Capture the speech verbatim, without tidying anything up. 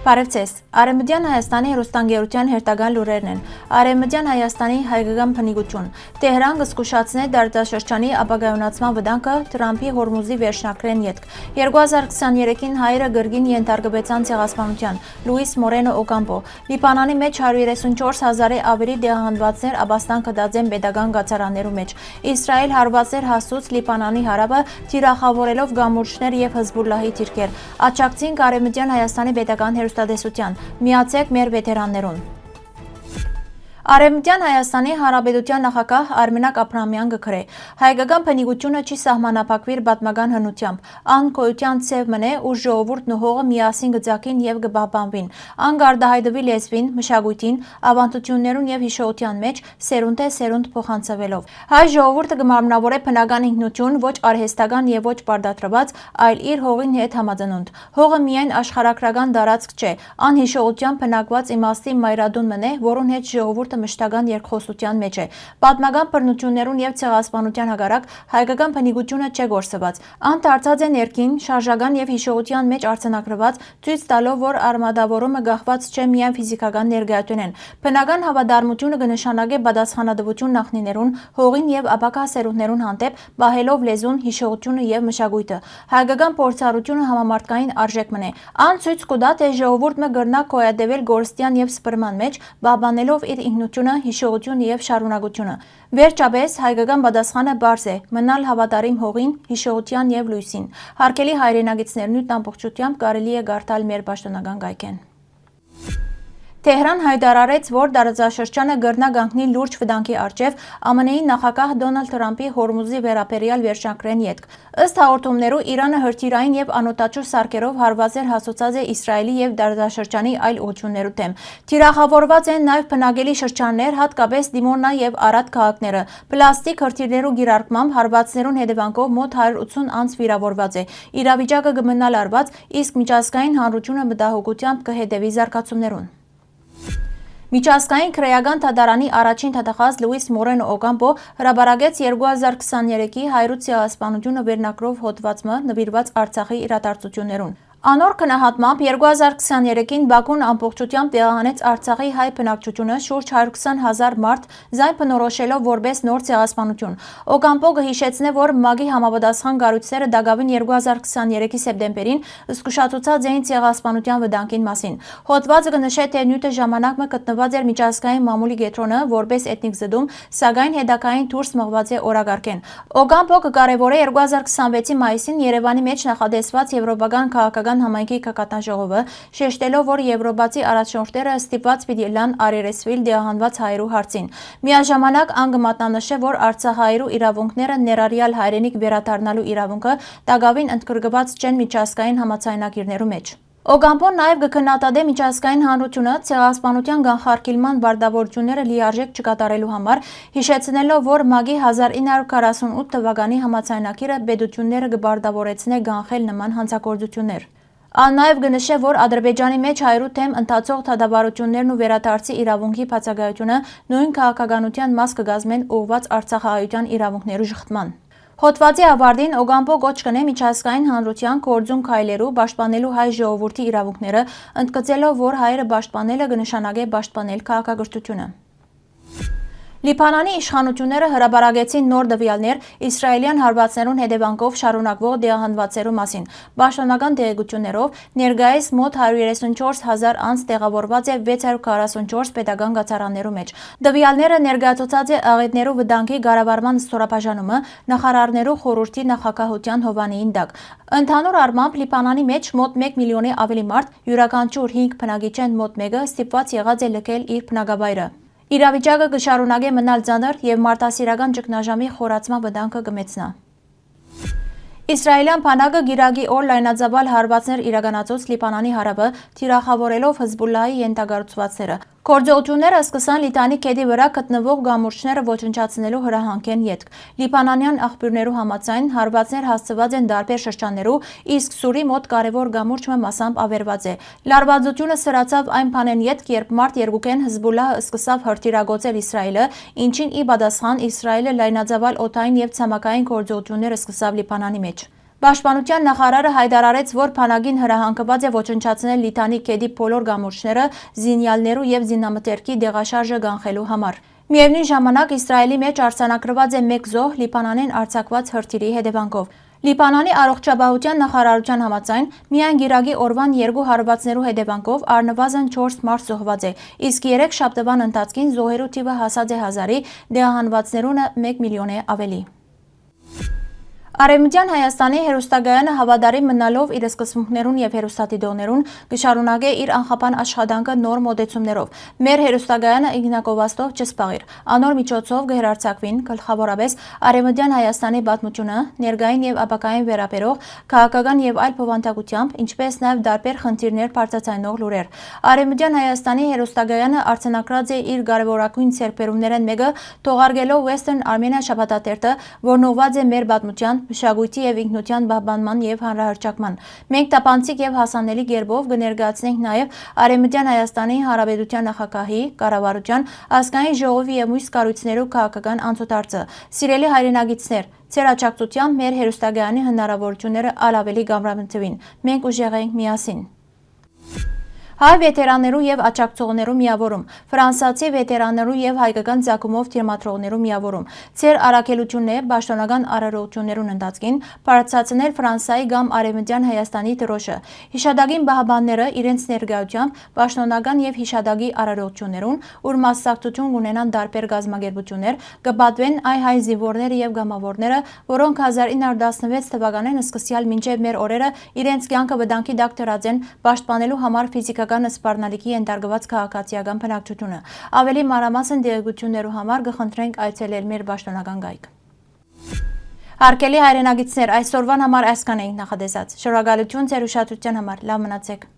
Բարեւ ձեզ։ Արեւմտեան Հայաստանի հեռուստաընկերութեան հերթական լուրերն են։ Արեւմտեան Հայաստանի հայկական բնիկություն։ Թեհրան կը զգուշացնէ տարածաշրջանի ապագայունացման վտանգը Թրամփի Հորմուզի վերջնագրերէն ետք։ Երկու հազար քսաներեքին հայերը կրկին ենթարկուեցան ցեղասպանութեան։ Լուիս Մորենո Օկամպո։ Լիբանանի մէջ հարիւր երեսունչորս հազարէ աւելի տեղահանուածներ ապաստան գտած են պետական կացարաններու մէջ։ Իսրայէլ հարուածներ հասցուց Լիբանանի հարաւը, թիրախաւորելով կամուրջներ եւ Հզբուլլահի դիրքեր։ Աջակցինք Արեւմտեան Հայաստանի պետական հեռուստատեսութեան։ Միացէք մեր վեթերաններուն։ Արեւմտեան Հայաստանի Հանրապետութեան նախագահ Արմինակ Աբրահամեան կը գրէ. «Հայկական բնիկությունը չի սահմանափակուիր պատմական հնութեամբ։ Ան գոյութեան ձեւ մըն է, ուր ժողովուրդն ու հողը միասին կը ծագին եւ կը պահպանուին։ Ան կ'արտայայտուի լեզուին, մշակոյթին, ավանդութիւններուն եւ յիշողութեան մէջ, սերունդէ սերունդ փոխանցուելով։ Հայ ժողովուրդը կը մարմնաւորէ բնական ինքնություն, ոչ արհեստական եւ ոչ պարտադրուած, այլ իր հողին հետ համածնունդ։ Հողը միայն աշխարհագրական տարածք չէ, ան յիշողութեան բնակուած իմաստի մայրատուն մըն է, որուն հետ ժողովուրդը մշտական երկխօսության մէջ է։ Պատմական բռնութիւններուն եւ ցեղասպանութեան հակառակ հայկական բնիկությունը չէ կորսուած։ Ան դարձած է ներքին, շարժական եւ յիշողութեան մէջ արձանագրուած, ցոյց տալով, որ արմատավորումը կախուած չէ միայն ֆիզիքական ներկայութենէն։ Բնական հաւատարմութիւնը կը նշանակէ պատասխանատուութիւն նախնիներուն, հողին եւ ապագայ սերունդներուն հանդէպ, պահելով լեզուն, յիշողութիւնը եւ մշակոյթը։ Հայկական փորձառութիւնը համամարդկային արժէք մըն է։ Ան ցոյց կու տայ, թէ ժողովուրդ մը կրնայ գոյատեւել կորստեան եւ սպրման մէջ, պահպանելով իր ինքնությունը, յիշողութիւնը եւ շարունակությունը։ Վերջապէս, հայկական պատասխանը պարզ է՝ մնալ հաւատարիմ հողին, յիշողութեան եւ լոյսին։ Յարգելի հայրենակիցներ, նիւթն ամբողջութեամբ կարելի է կարդալ մեր պաշտօնական կայքէն։ Թեհրան յայտարարեց, որ տարածաշրջանը կրնայ կանգնի լուրջ վտանգի առջեւ Ա Մ Ն-ի նախագահ Դոնալդ Թրամփի Հորմուզի վերաբերեալ վերջնագրերէն ետք։ Ըստ հաղորդումներու, Իրանը հրթիռային եւ անօդաչու սարքերով հարուածներ հասցուցած է Իսրայէլի եւ տարածաշրջանի այլ ուղղութիւններու դէմ։ Թիրախաւորուած են նաեւ բնակելի շրջաններ, յատկապէս Դիմոնա եւ Արադ քաղաքները։ Պլաստիկ հրթիռներու կիրարկմամբ հարուածներուն հետեւանքով մօտ հարիւր ութսուն անձ վիրաւորուած է։ Իրավիճակը կը մնայ լարուած, իսկ միջազգային հանրութիւնը մտահոգութեամբ կը հետեւի զարգացումներուն։ Միջազգային քրէական դատարանի առաջին դատախազ Լուիս Մորենո Օկամպո հրապարակեց երկու հազար քսաներեքի Հայրուց ցեղասպանութիւնը վերնագրով հոդուած մը նուիրուած Արցախի իրադարձութիւններուն։ Անոր գնահատմամբ, երկու հազար քսաներեքին Բաքուն ամբողջութեամբ տեղահանեց Արցախի հայ բնակչութիւնը, շուրջ հարիւր քսան հազար մարդ զայն բնորոշելով որպէս նոր ցեղասպանութիւն։ Օկամպո կը յիշեցնէ, որ ՄԱԿ-ի համապատասխան կառոյցները տակաւին երկու հազար քսաներեքի սեպտեմբերին զգուշացուցած էին ցեղասպանութեան վտանգին մասին։ Հոդուածը կը նշէ, թէ նիւթը ժամանակ մը գտնուած էր միջազգային մամուլի կեդրոնը որպէս էթնիկ զտում, սակայն հետագային դուրս մղուած է օրակարգէն։ Օկամպո կը կարեւորէ երկու հազար քսանվեցի մայիսին Երեւանի մէջ նախատեսուած Եվրոպական քաղաքական համայնքի գագաթնաժողովը, շեշտելով, որ եվրոպացի առաջնորդները ստիպուած պիտի ըլլան առերեսուիլ տեղահանուած հայերու հարցին։ Միաժամանակ ան կը մատնանշէ, որ արցախահայերու իրաւունքները, ներառեալ հայրենիք վերադառնալու իրաւունքը, տակաւին ընդգրկուած չեն միջազգային համաձայնագիրներու մէջ։ Օկամպոն նաեւ կը քննադատէ միջազգային հանրութիւնը ցեղասպանութեան կանխարգիլման պարտաւորութիւնները լիարժէք չկատարելու համար, յիշեցնելով, որ ՄԱԿ-ի հազար ինը հարիւր քառասունութ թուականի համաձայնագիրը պետութիւնները կը պարտաւորեցնէ կանխել նման հանցագործութիւններ։ Ան նաեւ կը նշէ, որ Ադրբեջանի մէջ հայերու դէմ ընթացող դատավարութիւններն ու վերադարձի իրաւունքի բացակայութիւնը նոյն քաղաքականութեան մաս կը կազմեն ուղղուած արցախահայութեան իրաւունքներու ժխտման։ Հոդուածի աւարտին Օկամպո կոչ կ'ընէ միջազգային հանրութեան գործուն քայլերու պաշտպանելու հայ ժողովուրդի իրաւունքները, ընդգծելով, որ հայերը պաշտպանելը կը նշանակէ պաշտպանել քաղաքակրթութիւնը։ Լիբանանի իշխանութիւնները հրապարակեցին նոր տուեալներ իսրայէլեան հարուածներուն հետեւանքով շարունակուող տեղահանուածներու մասին։ Պաշտօնական տեղեկութիւններով, ներկայիս մօտ հարիւր երեսունչորս հազար անձ տեղաւորուած է վեց հարիւր քառասունչորս պետական կացարաններու մէջ։ Տուեալները ներկայացուցած է աղէտներու վտանգի կառավարման ստորաբաժանումը, նախարարներու խորհուրդի նախագահութեան հովանիին տակ։ Ընդհանուր առմամբ, Լիբանանի մէջ մօտ մէկ միլիոնէ աւելի մարդ, իւրաքանչիւր հինգ բնակիչէն մօտ մէկը, ստիպուած եղած է լքել իր բնակավայրը։ Իրավիճակը կը շարունակէ մնալ ծանր եւ մարդասիրական ճգնաժամի խորացման վտանգը կը մեծնայ։ Իսրայէլեան բանակը կիրակի օր լայնածաւալ հարուածներ իրականացուց Լիբանանի հարաւը, թիրախաւորելով Հզբուլլահի ենթակառուցուածները։ Գործողութիւնները սկսան Լիթանի գետի վրայ գտնուող կամուրջները ոչնչացնելու հրահանգէն ետք։ Լիբանանեան աղբիւրներու համաձայն, հարուածներ հասցուած են տարբեր շրջաններու, իսկ Սուրի մօտ կարեւոր կամուրջ մը մասամբ աւերուած է։ Լարուածութիւնը սրացաւ այն բանէն ետք, երբ մարտ երկուքէն Հզբուլլահը սկսաւ հրթիռակոծել Իսրայէլը, ինչին ի պատասխան Իսրայէլը լայնածաւալ օդային եւ ցամաքային գործողութիւններ սկսաւ Լիբանանի մէջ։ Պաշտպանութեան նախարարը յայտարարեց, որ բանակին հրահանգուած է ոչնչացնել Լիթանի գետի բոլոր կամուրջները զինեալներու եւ զինամթերքի դեղաշարժը կանխելու համար։ Միեւնոյն ժամանակ Իսրայելի մէջ արձանագրուած է մէկ զոհ Լիբանանէն արձակուած հրթիռի հետեւանքով։ Լիբանանի առողջապահութեան նախարարութեան համաձայն, միայն կիրակի օրուան երկու հարուածներու հետեւանքով առնուազն չորս մարդ զոհուած է, իսկ երեք շաբթուան ընթացքին զոհերու թիւը հասած է հազարի, դեղահանուածներունը մէկ միլիոնէ աւելի։ Արեւմտեան Հայաստանի հերոստակայանը հաւատարիմ մնալով իր սկզբունքներուն եւ հերոստատիտողներուն, կը շարունակէ իր անխափան աշխատանքը նոր մոտեցումներով։ Մեր հերոստակայանը ինքնակովաստով չսպաղիր, անոր միջոցով կը հեռարձակուին գլխաւորապէս Արեւմտեան Հայաստանի պատմութիւնը, ներկային եւ ապագային վերաբերող քաղաքական եւ այլ բովանդակութեամբ, ինչպէս նաեւ տարբեր խնդիրներ բարձրաձայնող լուրեր։ Արեւմտեան Հայաստանի հերոստակայանը արձանագրած է իր կարեւորագոյն ձեռքբերումներէն մէկը, թողարկելով Western Armenia շաբաթաթերթը, որն ուղղուած է մեր պատմութեան, մշակոյթի եւ ինքնութեան պահպանման եւ հանրահռչակման։ Մենք թափանցիկ եւ հասանելի կերպով կը ներկայացնենք նաեւ Արեւմտեան Հայաստանի Հանրապետութեան նախագահի, կառավարութեան, ազգային ժողովի եւ մյուս կառոյցներու քաղաքական անցուդարձը։ Սիրելի հայրենակիցներ, ձեր աջակցութեամբ մեր հերոստակայանի հնարաւորութիւնները ալ աւելի կամրապնդուին։ Մենք ուժեղ ենք միասին։ Հայ վետերաններու եւ աջակցողներու միաւորում, ֆրանսացի վետերաններու եւ հայկական ծագումով դիմադրողներու միաւորում, ձեր առաքելութիւնն է պաշտօնական արարողութիւններուն ընթացքին բարձրացնել Ֆրանսայի կամ Արեւմտեան Հայաստանի դրոշը։ Յիշատակին պահպանները իրենց ներկայութեամբ պաշտօնական եւ յիշատակի արարողութիւններուն, ուր մասնակցութիւն կունենան տարբեր կազմակերպութիւններ, կը պատուեն այ հայ զինուորները եւ կամաւորները, որոնք հազար ինը հարիւր տասնվեց թուականէն սկսեալ մինչեւ մեր օրերը իրենց կեանքը վտանգի տակ դրած են պաշտպանելու համար ֆիզիքական սպառնալիքի ենթարկուած քաղաքացիական բնակչութիւնը։ Աւելի մանրամասն տեղեկութիւններու համար կը խնդրենք այցելել մեր պաշտօնական կայք։ Հարգելի հայրենակիցներ, այսօրուան համար այսքան էինք նախատեսած։ Շնորհակալութիւն ձեր ուշադրութեան համար։ Լաւ մնացէք։